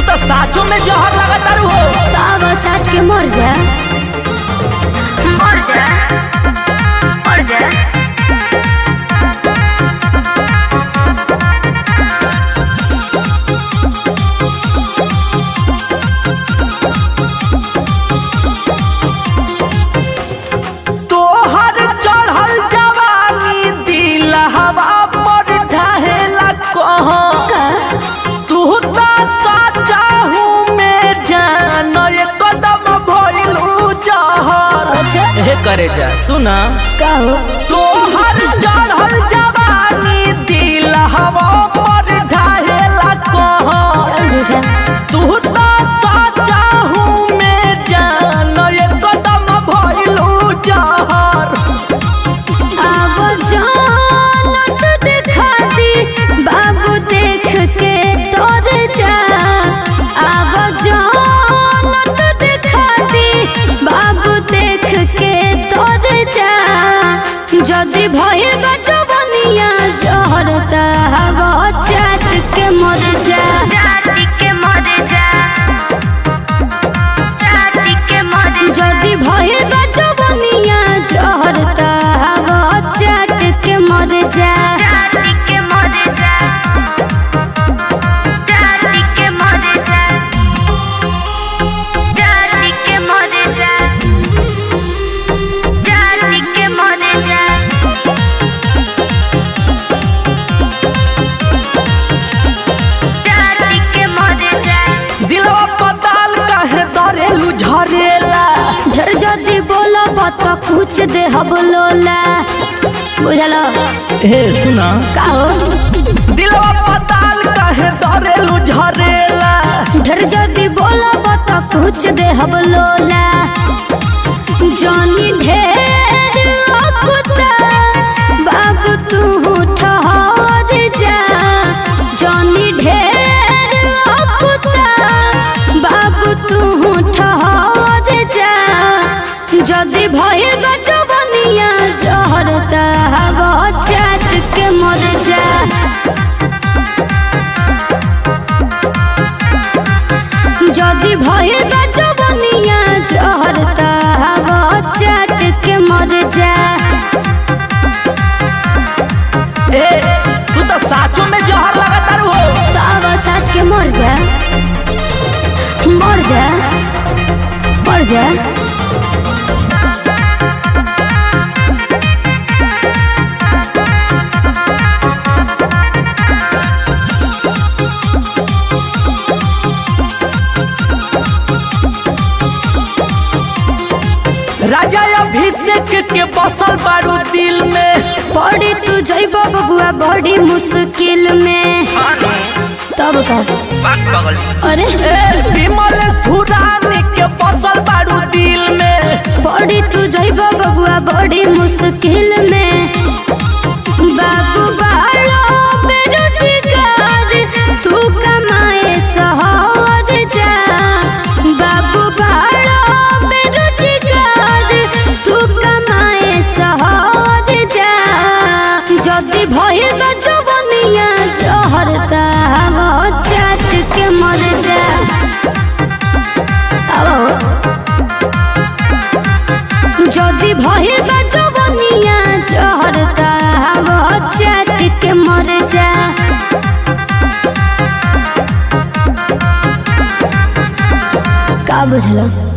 तो साचो में जहर लगातार हो। तब चाट के मर जा, मर जा, मर जा। तोहर चढ़ल जवानी दिल हवा पर ढहेला कहाँ। का? तू तो साचा हूँ मैं जान एक कदम भइलू जहर। अच्छा। हे करे जा सुना। का हो? तोहर चढ़ल जवानी दिल हवा पर ढहेला कहाँ। चल झूठा। तू तो साचा हूँ मैं जान एक कदम भइलू जहर। अब जानत दिखा दी बाबू देख के तोर जा। अब जानत दिखा दी बाबू देख के तोर जा। जदि भइल बा जवनिया जहरता हवा चाट के मर जा। जदि भइल बा जवनिया जहरता हवा चाट के मर जा। दिलवा पताल काहे दरेलू झरेला। ढेर जदि बोलब त कुछ देहब लोला, बुझल? हे सुना। का हो? दिलवा पताल काहे दरेलू झरेला। ढेर जदि बोलब त कुछ देहब लोला। जानी ढेर अकुता बाबू तू ठहर जा। जानी ढेर अकुता बाबू तू ठहर जा। जदि भइल बा जवनिया जहरता हवा चाट के मर जा। जदि भइल बा जवनिया जहरता हवा चाट के मर जा। ए तू तो साचो में जहर लगातार हो। तब चाट के मर जा, मर जा, मर जा। राजा अभिषेक के बसल बारू दिल में। पड़ी तू जइब बबुआ बड़ी मुश्किल में। तब का? अरे ए विमल धुरानी के बसल बारू दिल में। बड़ी तू जइब बबुआ बड़ी मुश्किल में। बाबू बाड़ो बेरोजगार तू कमाए शहर जा। बाबू बाड़ो बेरोजगार तू कमाए शहर जा। जदि भइल बा जवनिया जहरता हवा चाट के मर जा। अब जदि भइल बा जवनिया जहरता हवा चाट के मर जा। का बुझल?